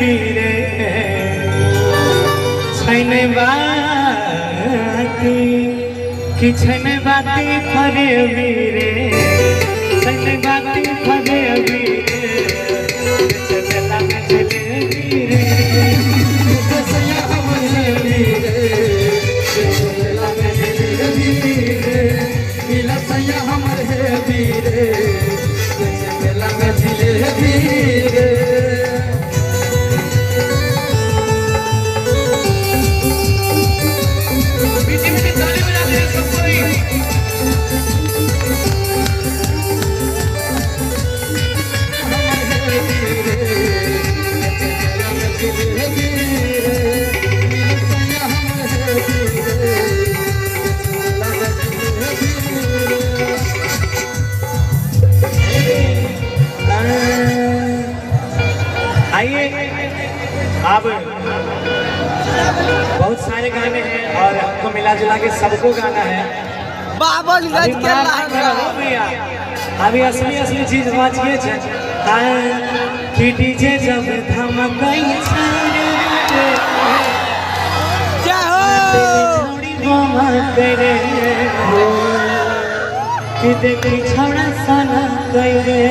रे छैने बाती कि छैने बाती फरेबी रे छैने बाती फरेबी रे चला में जलेबी रे सैया हमर हेवी रे चला में जलेबी रे मिला सैया हमर हेवी रे चला में जलेबी रे। आइए अब बहुत सारे गाने हैं और हमको मिला जुला के सबको गाना है। बाबलगंज के भैया अभी असली असली चीज बाँचिए कि डीजे जब धमकई करे कि देखी छौड़ा सना करे।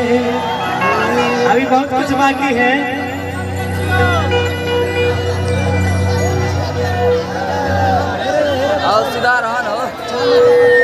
अभी बहुत कुछ बाकी है। और सीधा रहा ना।